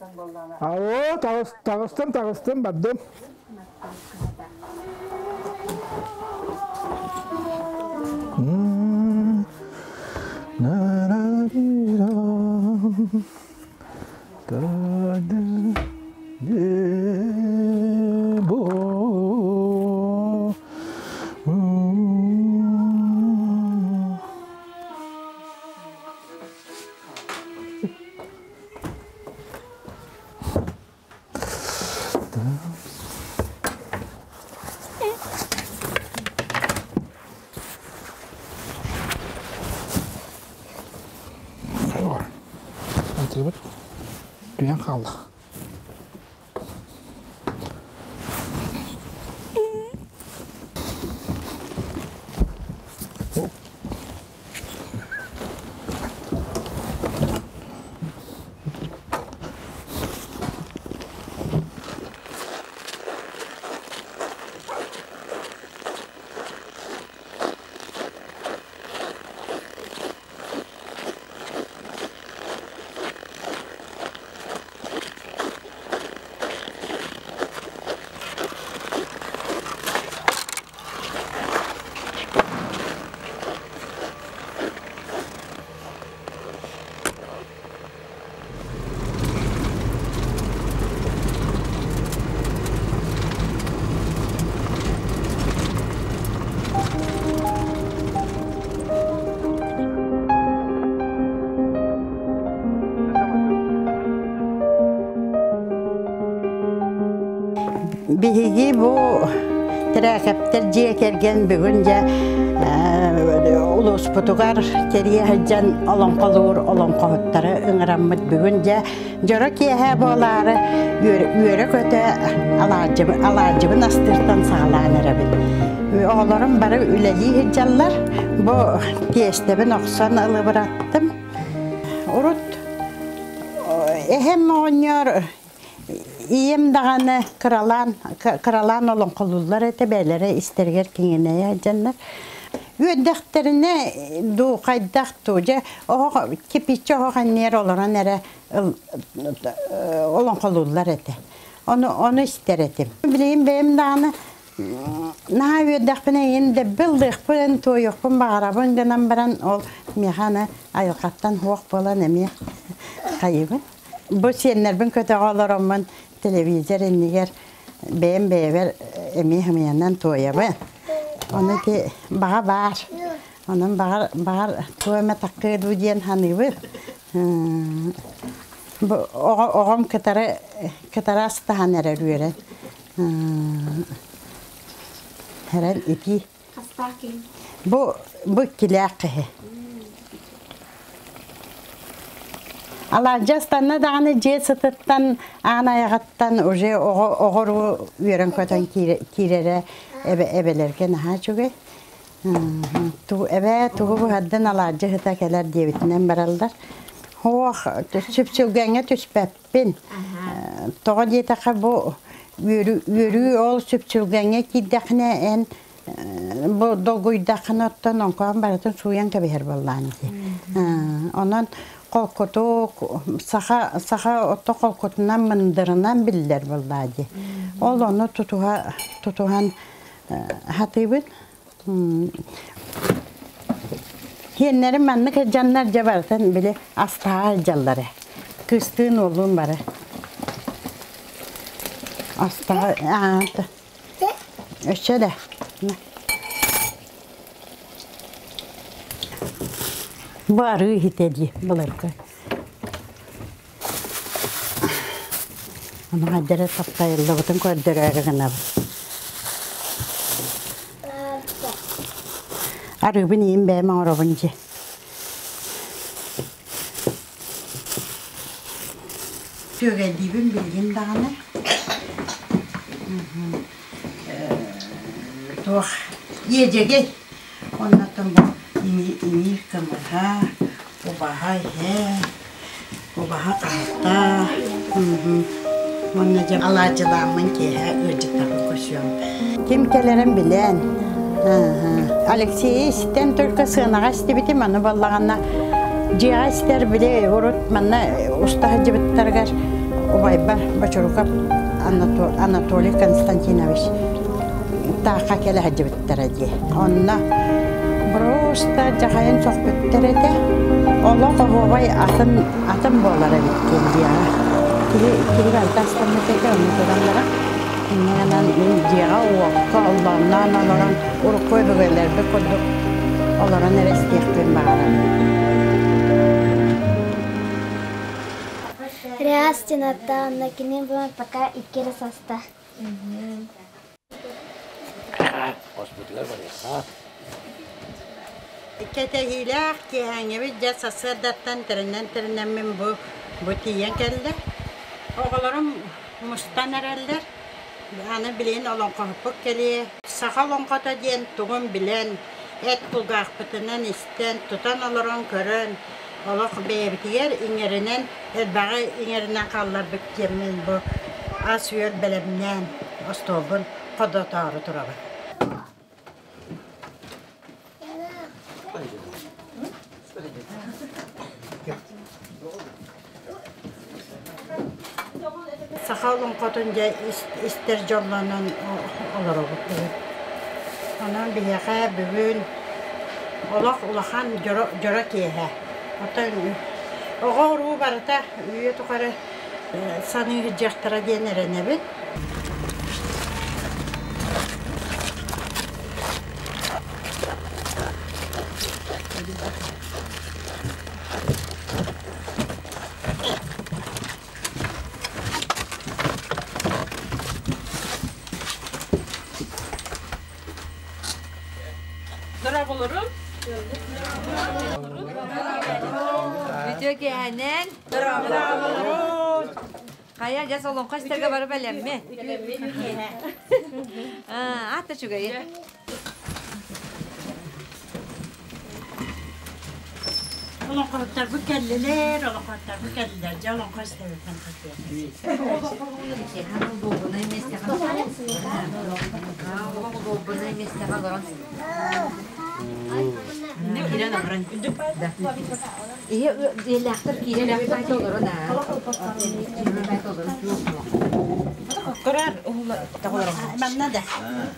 Алло, таҕыстым, таҕыстым, бардым. Антыбыт түһэн хаалла. Биһиги бу Тэрээкэптэр дьиэ кэргэн бүгүн дьэ улууспутугар кэрийэ сылдьан олоҥхолуур олоҥхоһуттары ыҥыраммыт бүгүн дьэ дьоро киэһэ буолаары үөрэ-көтө алаадьыбын астыыртан саҕалаан эрэбин. Оҕолорум бары үлэлии сылдьаллар. Бу тиэстэбин охсон ылыбыраттым. Урут эһэм оҕонньор Ийэм даҕаны кыралаан кыралаан олоҥхолууллар этэ, бэйэлэрэ истэригэр киҥинэйэ сылдьаннар. Үөрдэхтэринэ дуу, хайдах дуу, дьэ оһох кирпииччэ оһох иннигэр олорон эрэ олоҥхолууллар этэ. Ону ону истэр этим. Билигин бэйэм даҕаны наһаа үөрдэхпинэ эйигин дэбби ыллыахпын, туойуохпун баҕарабын гынан баран ол миэхэ аны айылҕаттан суох буолан эмиэ хайыыбын. Бу сиэннэрбин көтөҕө олороммун телевизор иннигэр бэйэм бэйэбэр эмиэ хымыйанан туойабын. Ону ити баҕа баар. Онон баҕар баҕар туох эмэ таккыа дуу диэн саныыбын. Бу оҕо оҕом кытары кытары астаһан эрэр үөрэн. Эрэн итии. Хастаах киһи? Бу бу иккилээх киһи. Алаадьы астанна даҕаны дьиэ сытыттан аан айаҕыттан уже оҕо оҕору үөрэн-көтөн киирэрэ эбэ эбэлэргэ наһаа үчүгэй. Эбээ тугу быһардын алаадьы сыта кэлэр диэбитинэн бараллар. Һуох сүпсүлгэҥҥэ түспэппин. Тоҕо диэтэххэ бу үөрүү ол сүпсүлгэҥҥэ киирдэххинэ эн бу долгуйдаххына оттон оҥкоон барытын сууйан кэбиһэр буоллаҕын дии. Онон холкутук саха саха отто холкутунан мындырынан биллэр буоллаа дии. Ол ону тутуһа тутуһан хатыыбын. Сиэннэрим маннык сылдьаннар дьэ барытын били астаһа сылдьаллар ээ. Кыыстыын уоллуун бары. Астаһа Өссө да. Бу арыы иһитэ дии былыргы. Ону хайдары таптайыллыбытын көрдөрөөрү гынабын. Арыыбын иин бэйэм оҥоробун дии. Күөгэйдиибин билигин даҕаны. Туох иэдьэгэй. Оннуттан бу иҥиир кымыһа, убаһа иһэ, убаһа хаһыта. Уонна дьэ алаадьылааммын киэһэ ыалдьыттарбын көрсүөм. Ким кэлэрин билэн. Алексейы истэн только сыанаҕа истибитим, аны буоллаҕына дьиэҕэ истэр били урут манна уста сылдьыбыттарыгар Убайбар Бочурукап Анатолий Константинович таахха кэлэ сылдьыбыттара дии. Онно просто дьахайын сөхпүттэр этэ. Олох оһуобай атын атын буолар эбит диэн дьиэҕэ. Киһи киһи барыта астаммыт этэ, онно туран баран. Инньэ гынан мин дьиэҕэ-уокка оллоонноон олорон урукку өбүгэлэрбит курдук олорон эрэ истиэхпин баҕарабын. Реас Тинаттаанна кини бу пока икки эрэ саста. Хоспутугар барыахха. Кэтэһиилээх киэһээҥҥибит дьэ сарсыардаттан тэринэн-тэринэммин бу бу тиийэн кэллэ. Оҕолорум мустан эрэллэр. Аны билигин олоҥхоһуппут кэлиэ. Саха олоҥхото диэн тугун билэн, эт кулгаахпытынан истэн, тутан олорон көрөн, олох бэйэбитигэр иҥэринэн, элбэҕи иҥэринэн хаалларбыт диэммин бу ас-үөл бэлэмнээн остуолбун ходотоору турабын. Саха олоҥхотун дьэ истэр дьоллонон олоробут бүгүн. Онон биһиэхэ бүгүн олох улахан дьоро, дьоро киэһэ. Оттон оҕо-уруу барыта үйэ тухары саныы сылдьыахтара диэн эрэнэбин. Дорооболорун. Үтүө киэһэнэн. Дорооболорун. Хайа, дьэ солоҥхо истэргэ бары бэлэмми. Аат да үчүгэй. Олоҥхоһуттарбыт кэллилэр, олоҥхоһуттарбыт кэллилэр. Дьэ олоҥхо истэбиппин Ийэлээхтэр киирэн олорон Көрөр манна да.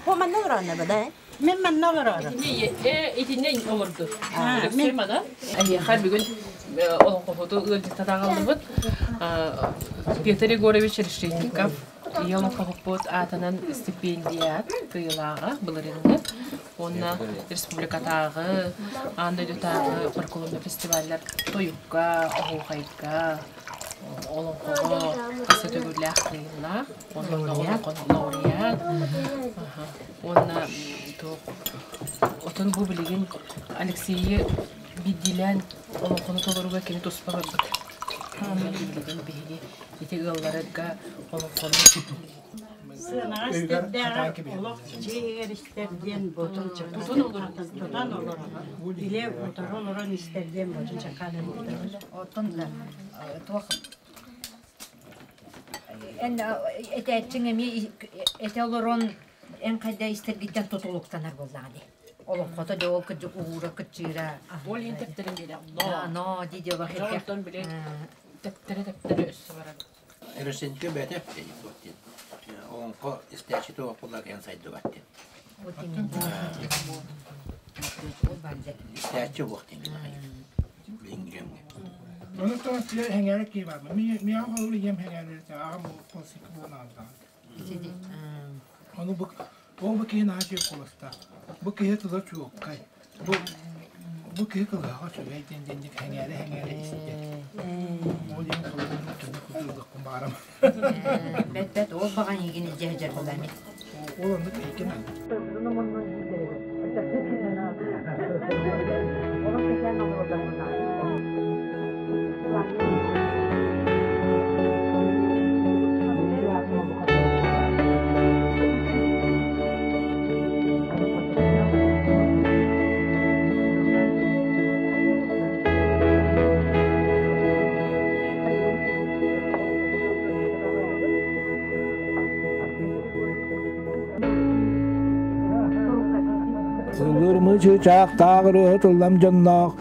Бу манна олорон да. Мин манна олорорум. Итиннэ олорду. Мин мана. Эһиэхэ бүгүн олоҥхоһуту ыалдьыттан аҕаллыбыт. Петр Егорович Решетников ийэ олоҥхоһуппут аатынан стипендиат кыайыылааҕа былырыыҥҥы уонна республикатааҕы, аан дойдутааҕы фольклорнай фестиваллар тойукка, оһуохайга, олоҥхоҕо хас да төгүллээх кыайыылаах, уонна олоҥхону лауреат. Уонна туох отон бу билигин Алексейы биирдиилээн олоҥхону толорууга кини туспа барбыт. Билигин биһиги ити ыалларга олоҥхону Сыанаҕа истэрдээҕэр олох дьиэ иһигэр истэр диэн ботун тутан олорон тутан олорон илэ утары олорон истэр диэн ботун чакаан Оттон туох эн этээччиҥ эмиэ этэ олорон эн хайда истэргиттэн тутулуктанар буоллаҕа дии. Олоҥхото дьэ ол кырдьык уура кыччыыра. Ол иһин тэптэрин биэрэ. Но дии диэ Онтон били тэптэрэ-тэптэрэ өссө барар. Өрөсүнкө бэйэтэ диэн. Олоҥхо истээччи туох буолла киһин сайдыбат диэн. Истээччи буох диэн билиҥҥи Ону тоҕо хэҥээрэ кии барма. Миэхэ холобур ийэм хэҥээрэ аҕам полсик буолан аалдаҕа. Ону бу ол бу киһи наһаа үчүгэй куоластаах. Бу киһи тыла чуолкай. Бу бу киһи кылыһаҕа үчүгэй диэн диэн хэҥээрэ хэҥээрэ истэ. Ол иһин холобур кини кутуйдахпын баарам. Бэт бэт ол баҕан игин илдьэ сылдьар буолаами. Ол оннук эйгин. Ыллырмы чыычаахтаах ырыаһыт ыллам дьонноох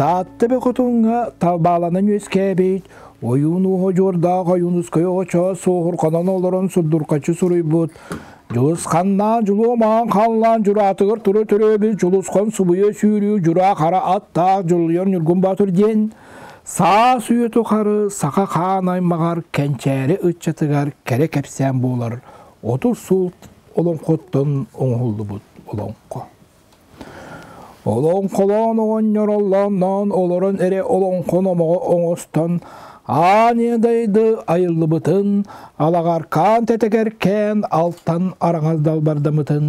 Таатта бөхөтуҥҥа талбааланан үөскээбит Ойуун ууһа удьуордаах Ойуунускай оҕочоос суоһурҕанан олорон сурдурҕаччы суруйбут Дьулусханнаан дьулуомаан халлаан дьураатыгар тура төрөөбүт Дьулусхан субуйа сүүрүү дьураа хара аттаах Дьулуйар Ньургун Боотур диэн саас үйэ тухары саха хаан аймаҕар кэнчээри ыччатыгар кэрэ кэпсээн буолар 30 сыл олоҥхоттон оҥоһуллубут олоҥхо. Олоҥхолоон оҕонньор оллоонноон олорон эрэ олоҥхо номоҕо оҥостон аан ийэ дайды айыллыбытын, алаҕаркаан тэтэгэркээн алтан араҥас далбардамытын,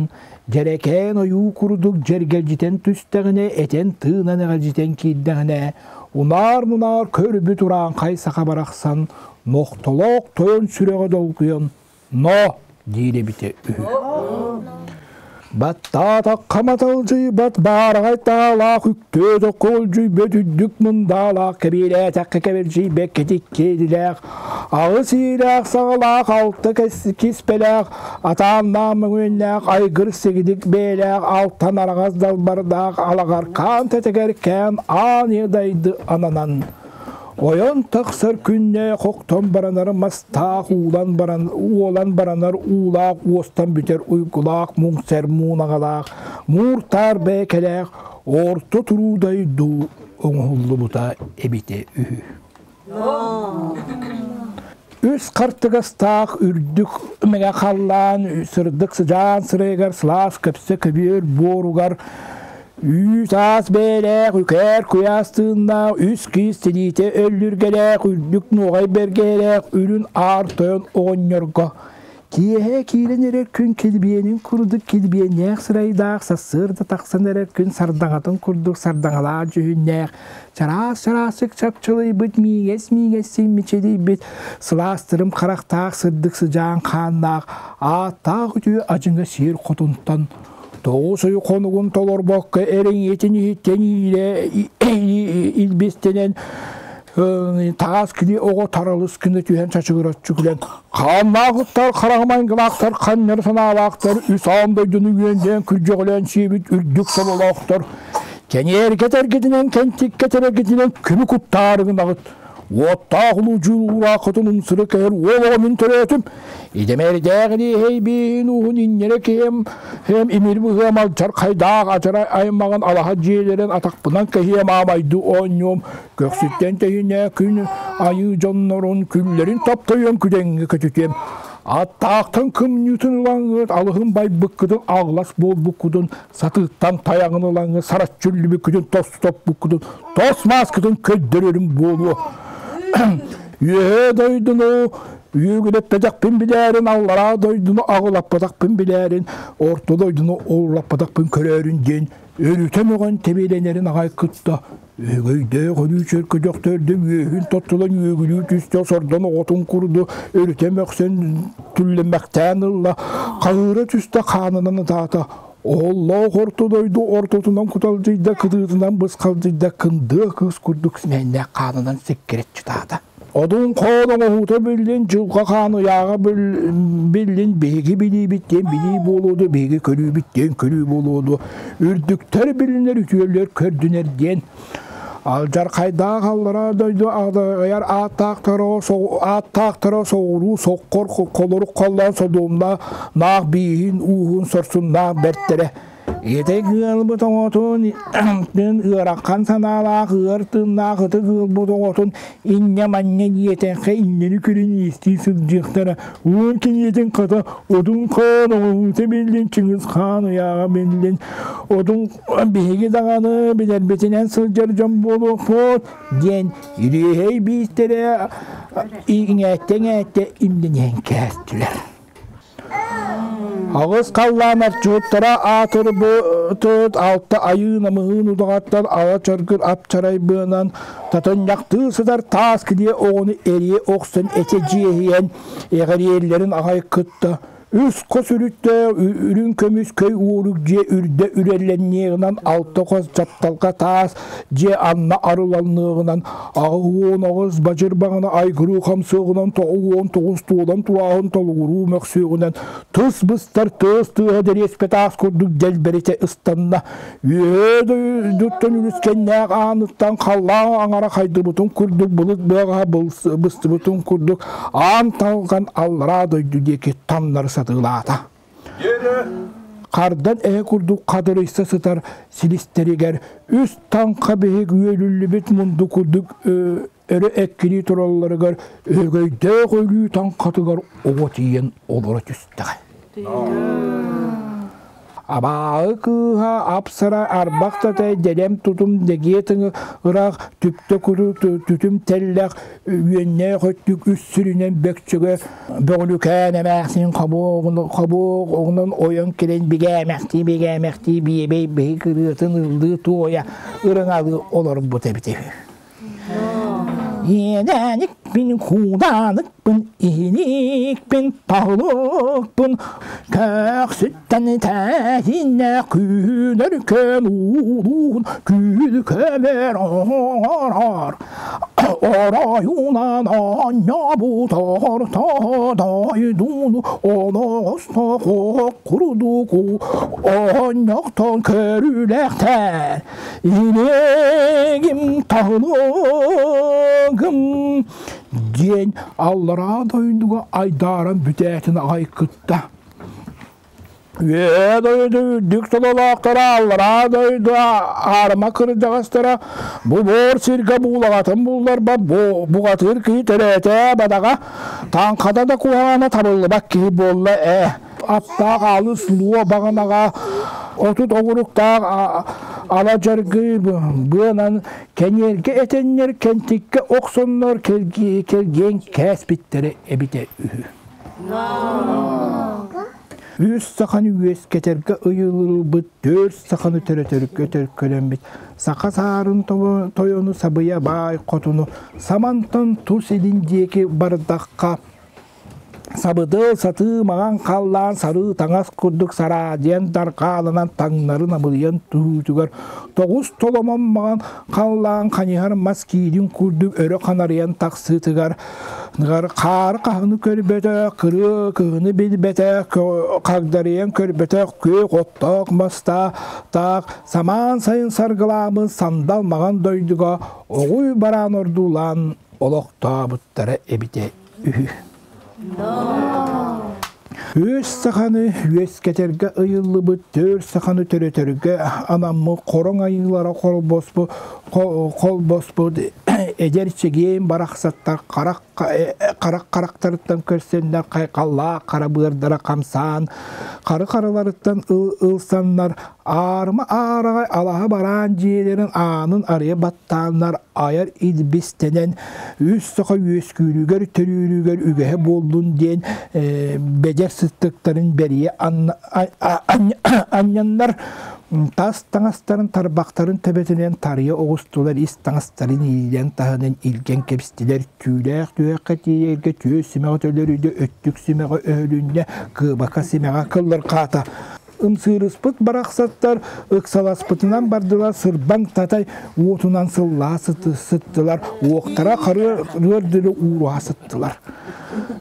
дьэрэкээн ойуу курдук дьэргэлдьитэн түстэҕинэ этэн-тыынан эҕэлдьитэн киирдэҕинэ, унаар-мунаар көрбүт урааҥхай саха барахсан нохтолоох тойон сүрэҕэ долгуйан Но диир эбитэ үһү. Баттаатахха маталдьыйбат баараҕай таалаах үктөөтөххө олдьуйбат үрдүк мындаалаах кэбиэлээтэххэ кэбирдьийбэт кэтит киэлилээх аҕыс иилээх саҕалаах алта киспэлээх атааннаах мөҥүөннээх айгыр сигидик бэйэлээх алтан араҕас далбардаах алаҕаркаан тэтэгэркээн аан дайды ананан Ойон тахсар күннэ хохтон баранар мастаах уулан баран уолан баранар уулаах уостан бүтэр уйгулаах муҥсэр муунаҕалаах муур-таар бэйэкэлээх орто туруу дойду оҥоһуллубута эбитэ үһү. Үс хартыгастаах үрдүк мэҥэ халлаан сырдык сыдьаан сырайыгар сылаас көпсө көбүөр буоругар Үүт-аас бэйэлээх, үкээр куйаас тыыннаах, үс киис тириитэ өллүргэлээх, үрдүк нуоҕай бэргэһэлээх үрүн аар тойон оҕонньорго киэһэ киирэн эрэр күн килбиэнин курдук килбиэннээх сырайдаах, сарсыарда тахсан эрэр күн сардаҥатын курдук сардаҥалаах дьүһүннээх, чараас-чараастык чапчылыйбыт, миигэс-миигэс симмичилийбит, сылаастырым харахтаах сырдык сыдьаан хааннаах, ааттаах үтүө адьыҥа сиэр хотунтан Тоҕус ый хонугун толорбокко эриҥиэтин иһиттэн иилэ илбистэнэн таас кини оҕо таралыс гына түһэн чачыгыраччы күлэн хааннаахыттар хараҕымайгылаахтар ханньар санаалаахтар үс аан дойдуну үөндээн күрдьэҕэлээн сиэбит үрдүк сололоохтор кэҥээргэ тэргитинэн кэнтиккэ тэрэгитинэн күмү куттаары гынаҕыт Уоттаах улуу дьулуулааххытын умсура кэһэр уол оҕо мин төрөөтүм. Идэмэрдээх илиэһэй биэһин ууһун инньэрэ киһим һэм имир быһыам алдьархайдаах адьарай аймаҕын алаһа дьиэлэрин атахпынан кэһиэм аамайды оонньуом көхсүттэн тэһинэ күн айыы дьоннорун күллэрин таптайыам күдэҥҥэ көтүтүөм аттаахтан кымньыытын ылаҥҥыт алыһын байбыккытын аҕылас буолбуккутун сатыыттан тайаҕын ылаҥҥыт сараччы үллүбүккүтүн тостоппуккутун тос мааскытын көрдөрөрүм буолуо. Үөһээ дойдуну үөгүлэппэтэхпин билээрин, аллараа дойдуну аҕылаппатахпын билээрин, орто дойдуну оллаппатахпын көрөөрүн диэн өрүтэ мөҕөн тэбиэлэнэрин аҕай кытта өгөйдөөх өлүү чөркөдөхтөрдүм үөһүн тоттулан үөгүлүү түстэ сордон оҕотун курду өрүтэ мөхсөн түллэмэхтээн ылла хаһыыра түстэ хаанынан ытаата Оһоллоох орто дойду ортотунан куталдьыйда, кытыытынан бысхалдьыйда, кындыа кыыс курдук симээннээх хаанынан сиккирэччи таата. Одун хоон оҥоһуута биллин, дьылҕа хаан ыйааҕа биллин, биһиги билиибит диэн билии буолуоду, биһиги көрүүбүт диэн көрүү буолуоду, үрдүктэр билинэр, үтүөлэр көрдүнэр диэн Алдьархайдаах аллараа дойду аҕыйар ааттаахтара соҕуруу соккор холорук холлоон содуомна наах бииһин ууһун сорсуннаах бэртэрэ Ити ыалбыт оҕотун ыарахан санаалаах ыар тыыннаах ытык ыалбыт оҕотун инньэ-манньа диэтэххэ иннини күрүн иистии сылдьыахтара уон киниэтин хата одун хаан оҕоһуута биллин Чыҥыс хаан ыйааҕа биллин одун биһиги даҕаны билэрбитинэн сылдьар дьон буолуохпут диэн илиэһэй биистэрэ иҥээттэ-иҥээттэ имнэниһэн кээстилэр. Аҕыс халлаан арчыһыттара аатырбыт алта айыы намыһын удаҕаттан ала чаргыр ап-чарай быанан татынньахтыы сытар таас килиэ оҕону эрийэ охсон этэ дьиэһийэн эҕэриэллэрин аҕай кытта. Үс хос үрүттээх үрүҥ көмүс көй уурук дьиэ үрдэ үрэллэнниэҕинэн алта хос дьапталга таас дьиэ анна арыланныаҕынан 88 бадьырбаҕына айгырыы хамсыаҕынан 99 туолан туааһын толугуруу мөхсүөҕүнэн тыс быстар тыас тыаһа дэриэспэ таас курдук дэлбэритэ ыстанна. Үөһээ дойдуттан үлүскэннээх ааныттан халлаан аҥара хайдыбытын курдук былыт быаҕаһа быстыбытын курдук аан талҕан аллараа дойду диэки таҥнары сатыылаата. Хардан эһэ курдук хадырыйса сытар силистэригэр үс таҥха биһик үөлүллүбүт мунду курдук өрө эккирии туралларыгар өһөгөйдөөх өлүү таҥхатыгар оҕо тиийэн олоро түстэҕэ. Абааһы кыыһа апсара арбах татай дэлэм тутум дэгиэ тыҥы ыраах түптэ куру түтүм тэллэх үөннээх өттүк үс сүрүнэн бөкчөгө бөҕүлүкээн эмээхсин хобуок оҕунан ойон кэлэн бигээмэхтии бигээмэхтии биэбэй биһи кырыатын ыллыы туойа ырыҥалыы олорбут эбитэ үһү. Иэдээникпин, куудааныкпын, иһиникпин, таһылыкпын, көхсүттэн тээһиннэ күүнэр көн уулуун күүл көмөр оҥорор оройунан оонньообут орто дойдуну оноҕосто курдуку оонньохтон көрүүлэхтэр Илиэгим таһылыгым диэн аллараа дойдуга айдааран бүтээтин аҕай кытта. Үөһээ дойду үрдүк сололоохторо, аллараа дойду аарыма кырдьаҕастара бу буор сиргэ буулаҕатын булларбат буҕатыыр киһи төрөөтө бадаҕа таҥхата да куһаҕана табыллыбат киһи буолла ээ. Аттаах алыс луо баҕанаҕа 30 оҕуруктаах ала дьаргы быанан кэниэргэ этэннэр кэнтиккэ охсоннор кэлгиэн кээспиттэрэ эбитэ үһү. Үс саханы үөскэтэргэ ыйыллыбыт, түөрт саханы төрөтөргө төлкөлөммүт, саха саарын тойону сабыйа баай хотуну самантан тус илин диэки бардахха Сабыдыал сатыы маҥан халлаан сарыы таҥас курдук сараадыйан дархааланан таҥнары намылыйан түһүүтүгэр тоҕус толомон маҥан халлаан хайыһар мас киирин курдук өрө ханарыйан тахсыытыгар хаары хаһыны көрбөтөх, кырыы кыһыны билбэтэх, хагдарыйан көрбөтөх күөх оттоох мастаах самаан сайын саргылаабыт сандал маҥан дойдуга оҕуй бараан ордуулаан олохтообуттара эбитэ үһү. Үс саханы үөскэтэргэ ыйыллыбыт түөрт саханы төрөтөргө анаммыт хороҥ айыылара холбоспут холбоспут эдэр чэгиэн барахсаттар харах харах харахтарыттан көрсөннөр хайҕаллаах хара быардара хамсаан хары харыларыттан ылсаннар аарыма аараҕай алаһа бараан дьиэлэрин аанын арыйа баттааннар айар илбистэнэн үс саха үөскүүрүгэр төрүүрүгэр үгэһэ буоллун диэн бэдэр сыттыктарын бэрийэ анньаннар тас таҥастарын тарбахтарын төбөтүнэн тарыйа оҕустулар ис таҥастарын иилэн таһынан илгэн кэбистилэр түүлээх түһэххэ тиийэргэ түө симэҕэ төлөрүйдэ өттүк симэҕэ өһүлүннэ кыыбака симэҕэ кыллырҕаата Ымсыырыспыт барахсаттар ыксаласпытынан бардылар, сырбаҥ татай уотунан сыллаа сыттылар, уохтара харыар дылы ууруһа сыттылар.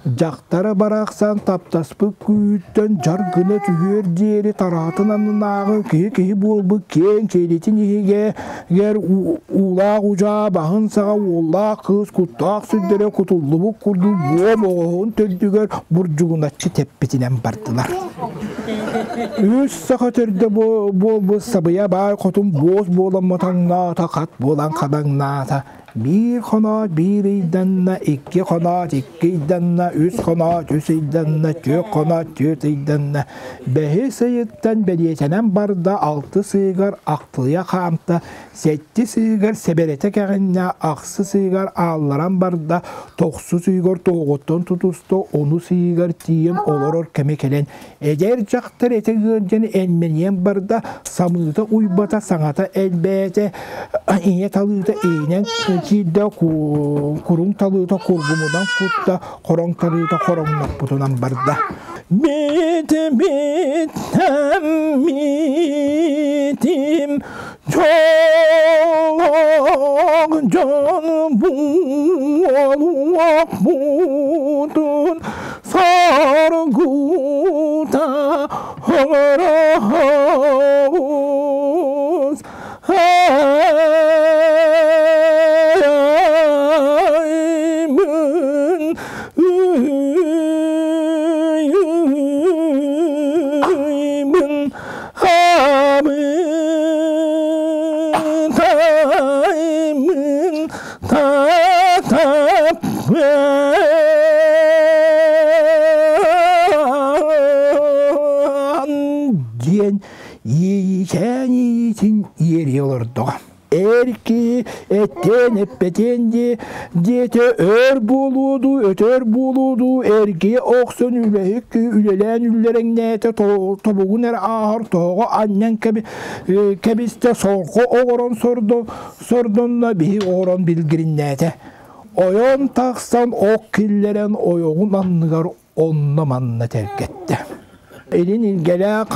Дьахтара барахсан таптаспыт күүттэн дьар гына түһүөр диэри тараатын аннынааҕы киһи-киһи буолбут киэҥ киэлитин иһигэр уулаах удьаа баһын саҕа уоллаах кыыс куттаах сүрдэрэ кутуллубут курдук буом оҕоһун төрдүгэр бурдьугуначчы тэппитинэн бардылар. Үс саха төрдө буолбут сабыйа баай хотун буос буолан мотоҥноото, хат буолан хадаҥнаата. Биир хоноот биир ыйданна, икки хоноот икки ыйданна, үс хоноот үс ыйданна, түөрт хоноот түөрт ыйданна. Бэһис ыйыттан бэлиэтэнэн барда, алтыс ыйыгар ахтылыйа хаамта, Сэттис ыйыгар сэбэрэтэ кэҕиннэ, ахсыс ыйыгар аалларан барда, тохсус ыйыгар тоһоҕоттон тутуста, онус ыйыгар тиийэн олорор кэмэ кэлэн, эдэр дьахтар этэ ыалдьан эммэниэн барда, самыыта уйбата, саҥата элбээтэ, ийэ талыыта иинэн Киирдэ куруҥ талыыта кургумунан кутта, хороҥ талыыта хороҥноппутунан барда. Мит миттем митим чолоох дьон буолуох бутун соргута оҥороһоҕус Аймын ыймын абытаймын татаппан диэн Иэйиикээн иитин иэрии олордоҕо. Эр киһи эттээн эппэтиэн диэ диэтэ өр буолуо дуу, өтөр буолуо дуу, эргийэ охсон үлэһит киһи үлэлээн үллэрэҥнээтэ, тобугун эрэ ааһар тоһоҕо анньан кэбистэ, солко оҕорон сордонно, биһи оҕорон билгириннээтэ. Ойон тахсан ок киллэрэн ойоҕун анныгар онно-манна тэлгэттэ. Илин илгэлээх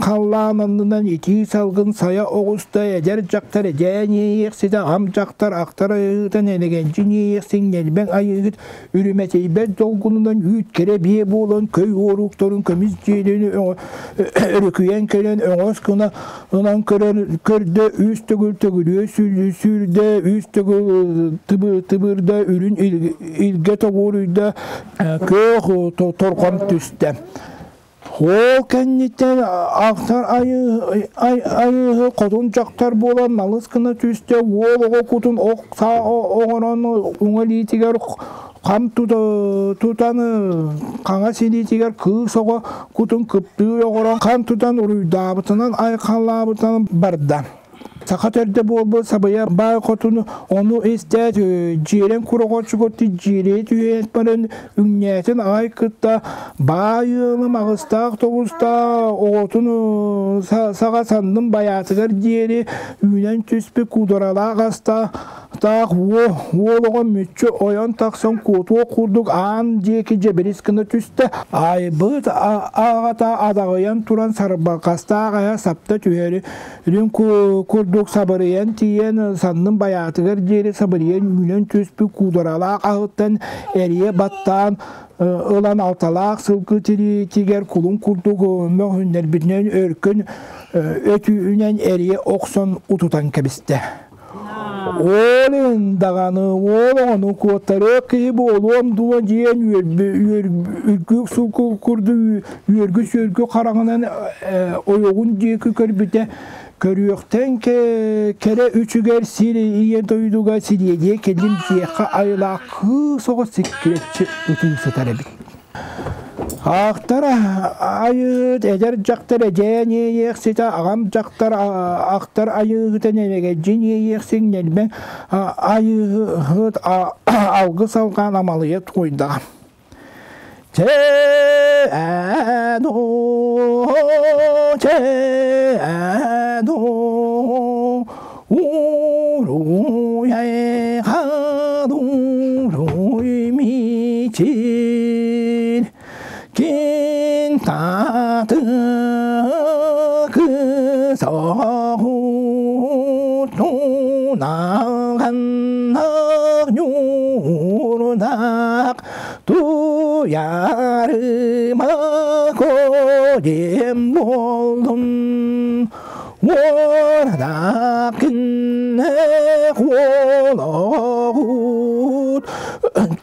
халлаан аннынан итии салгын сайа оҕуста эдэр дьахтар эдьээн иэйиэхситэ ам дьахтар ахтар айыытын элэгэнчи иэйиэхсин нэлбэҥ айыыгыт үрүмэтийбэт долгунунан үүт кэрэ биэ буолан көй уоруктарын көмүс дьиэлини өрүкүйэн кэлэн өҥөс гына ынан көрөр көрдө үс төгүл төгүрүө сүүрдэ үс төгүл тыбыырда үрүн илгэ тоҕуоруйда күөх торҕон түстэ Ол кэнниттэн ахтар айыыһы хотун дьахтар буолан налыс гына түстэ, уол оҕо кутун ох саа оҥорон уҥа илиитигэр хам тутан хаҥас илиитигэр кыыс оҕо кутун кыптыы оҥорон хам тутан уруйдаабытынан айхаллаабытынан барда. Саха төрдө буолбут сабыйа баай хотуну ону истээт дьиэрэн куроҕоччугутти дьиэрээ түһээн баран үҥнээтин аҕай кытта баай ыалым аҕыстаах тоҕустаах оҕотун саҕа саннын байаатыгар диэри үүнэн түспүт куударалаах астаах Таах уол оҕо мүччү ойон тахсан куотуох курдук аан диэки дьэбирис гына түстэ. Айбыт аҕата адаҕыйан туран сарбалҕастаах айа сапта түһэри үрүҥ курдук сабырыйан тиийэн саннын байаатыгар диэри сабырыйан үүнэн түспүт куударалаах аһыттан эрийэ баттаан ылан алталаах сылгы тириитигэр кулун курдук мөҕүннэрбитинэн өркөн өтүүнэн эрийэ охсон утутан кэбистэ. Ол иһин даҕаны уол оҕону куоттарыах киһи буолуом дуо диэн үргүк сулку курдук үөргү-сүөргү хараҕынан ойоҕун диэки көрбүтэ көрүөхтэн кэрэ үчүгэр сир ийэ дойдуга сириэдийэ кэлин диэххэ айылаах кыыс оҕо сиккирэччи ытыы сытар эбит. Аахтар айыыт эдэр дьахтар эдьээн иэйиэхситэ аҕам дьахтар ахтар айыыһыта нэлэгэдьин иэйиэхсиҥ нэлбэҥ айыыһыт алгыс алҕаан амалыйа туойдаҕа. Чээ чээ уруй уруй мичил кин таты нюрнак туярыма кодем болдум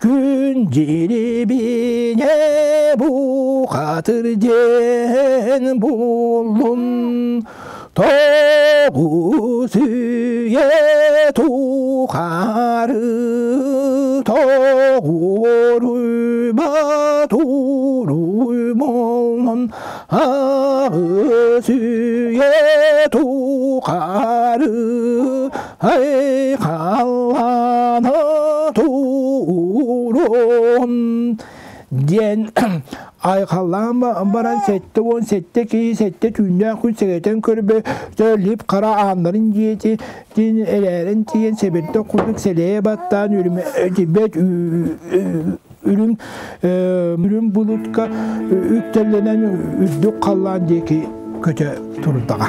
Күн дьирибине бухатыр диэн буллун Тоҕус үйэ тухары тоҕуоруйба туруймоллун Аҕыс үйэ тухары айхаллана турун диэн Айхаллаан баран 77 киһи сэттэ түүннээх күн сэгэтэн көрбөтө лип хара ааннарын дьиэти тин элээрин тиийэн сэбирдэх курдук сэлэйэ баттаан үрүмэтийбэт үрүҥ үрүҥ булутка үктэллэнэн үрдүк халлаан диэки көтө турдаҕа.